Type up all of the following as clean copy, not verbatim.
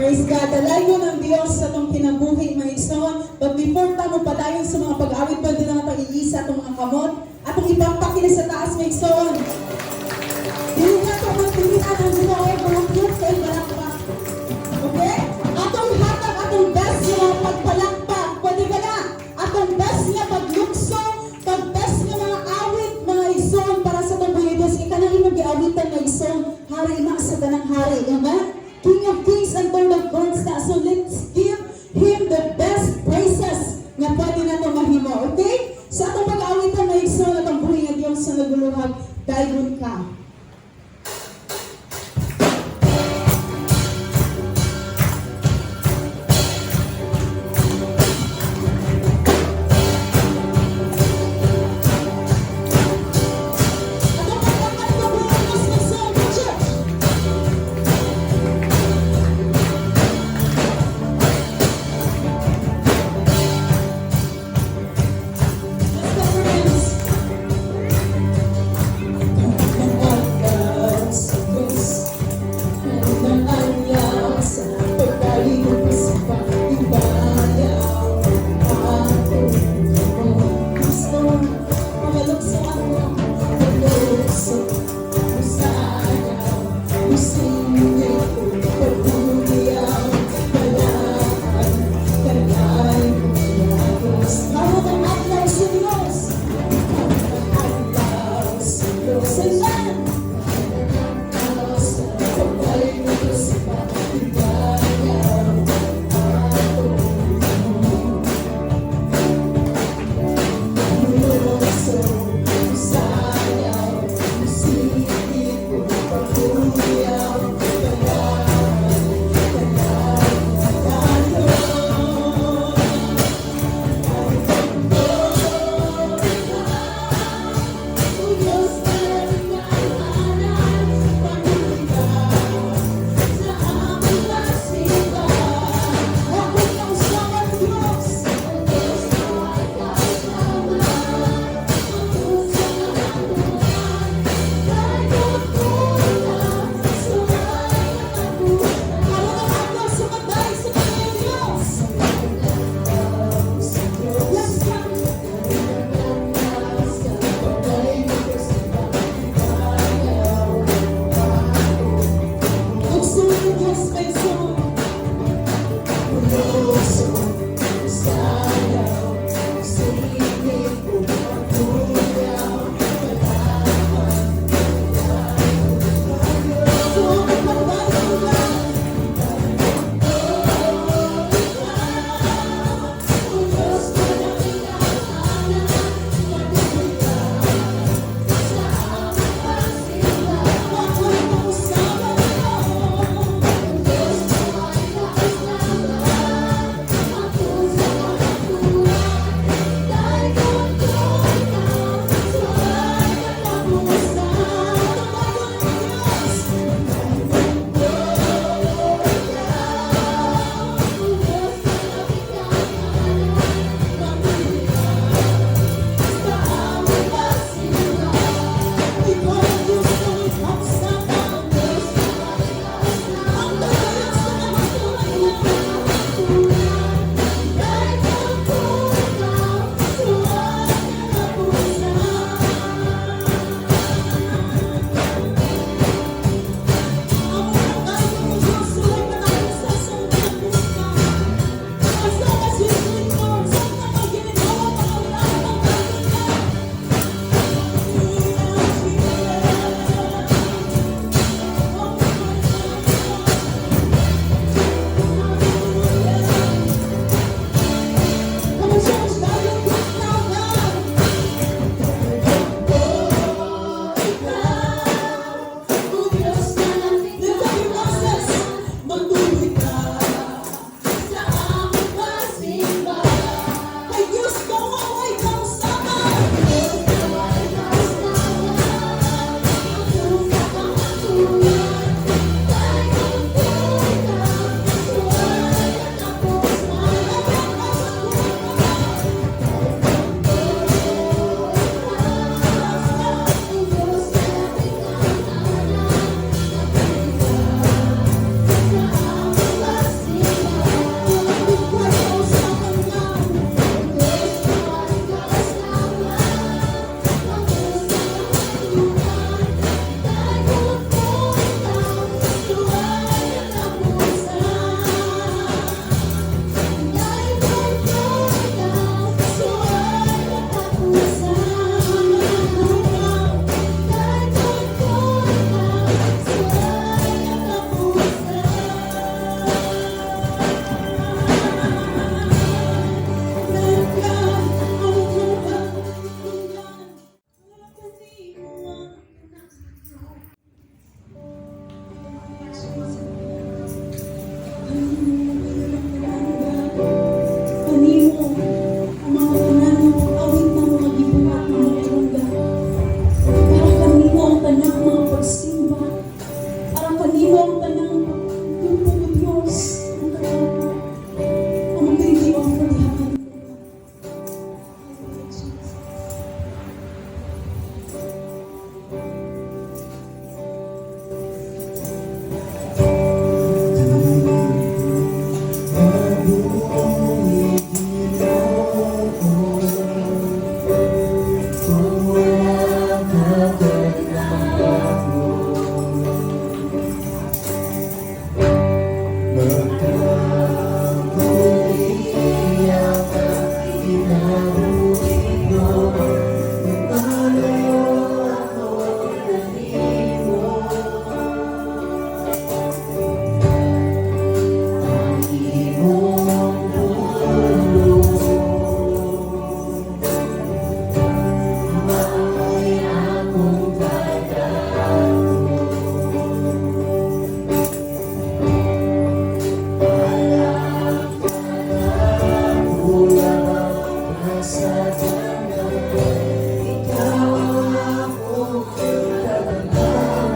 Praise God. Dalaygon ang Dios sa atong kinabuhi, mga igsoon. But before ta mo padayon sa mga pag-awit, pwede na nato iisa atong mga kamot. Atong ipakpak kini sa taas, mga igsoon. Dili na ito magpilian ang Ginoo kung cute kay palakpak. Okay? Atong hatag atong best nga mga pagpalakpak. Pwede ba na? Atong best nga paglukso, pag best nga mga awit, mga igsoon, para sa atong buhi Diyos. Ika nang imong giawitan, mga igsoon, hari na sa tanang hari. Amen? King of Kings and Lord of Lords na. So let's give Him the best praises nga pwede na ito mahimo. Okay? Sa atong pag-awitan, mga igsoon, atong buhi nga Diyos sa naguluhag, daygon ka. Atong pagdapat ko buhay sa church. Let's go, friends. Come on. Kanimo ang Kanimo ang mga tanan nga pag-awit na mga gibuhat namo karon, God. Para kanimo ang tanang mga pagsimba. Para kanimo ang tanang pagtumpo, o Diyos, ang katapo. Amo kini gi-offer diha kanimo, God. Hallelujah, Jesus. Mabuhi, Ginoo, kung wala ka kanamo. Magkabuhi ang kinabuhi ko, Nagpalayo ako kanimo. Ang imong pulong mao'y akong kadato. Wala ka sa tanan, ikaw ang akong kabantayan.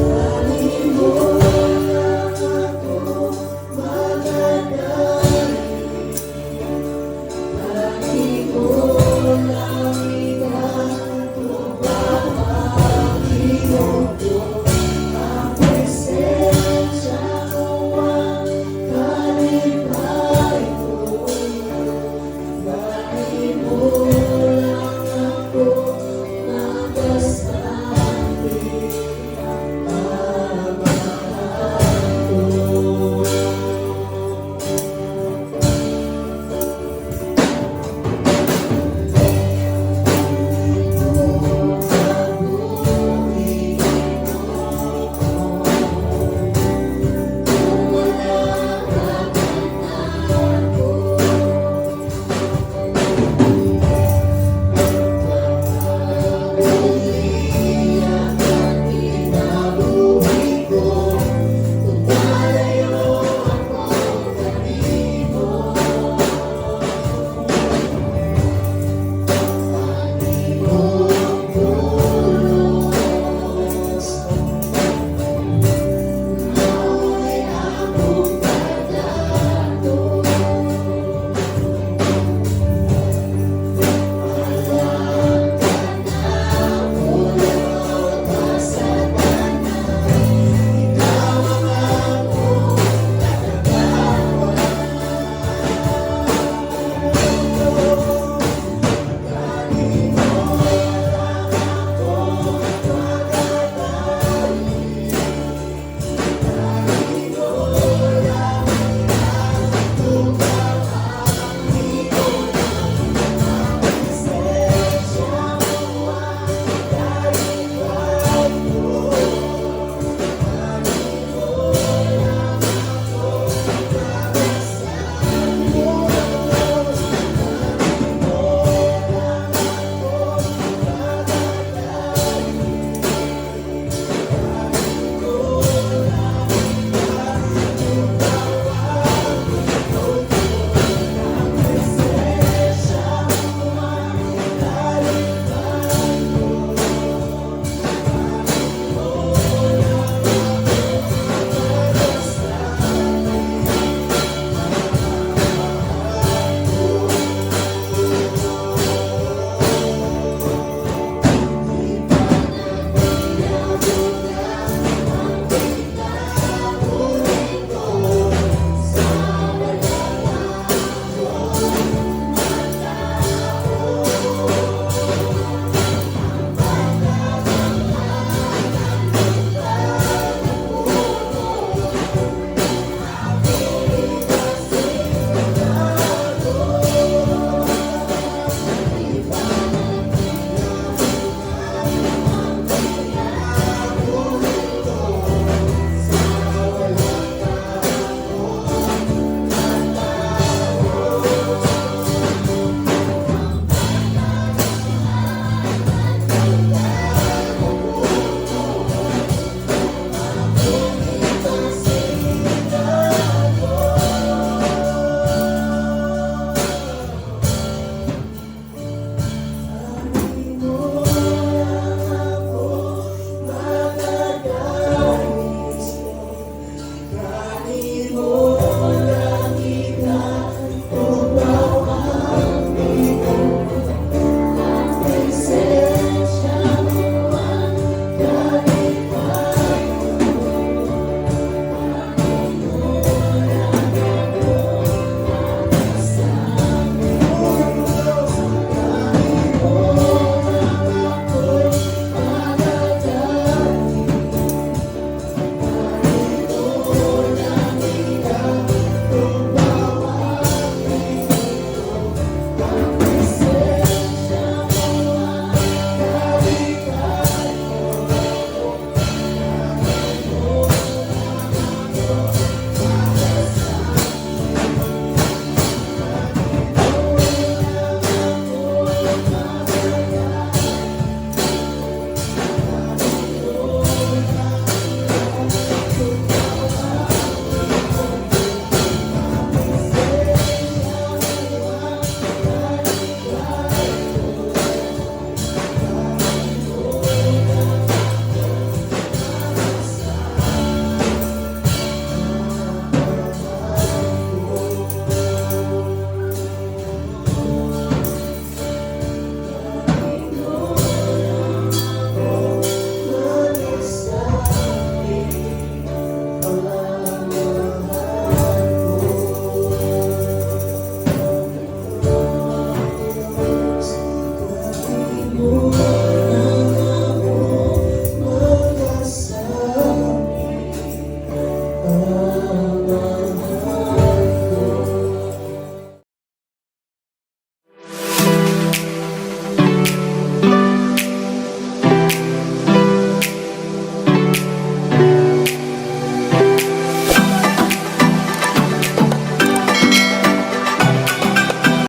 Kanimo lang ako magadayon, kanimo lang igatubang ang Ginoo. Ang presensya mo ang kalipay ko. Kanimo lang ako makasapit.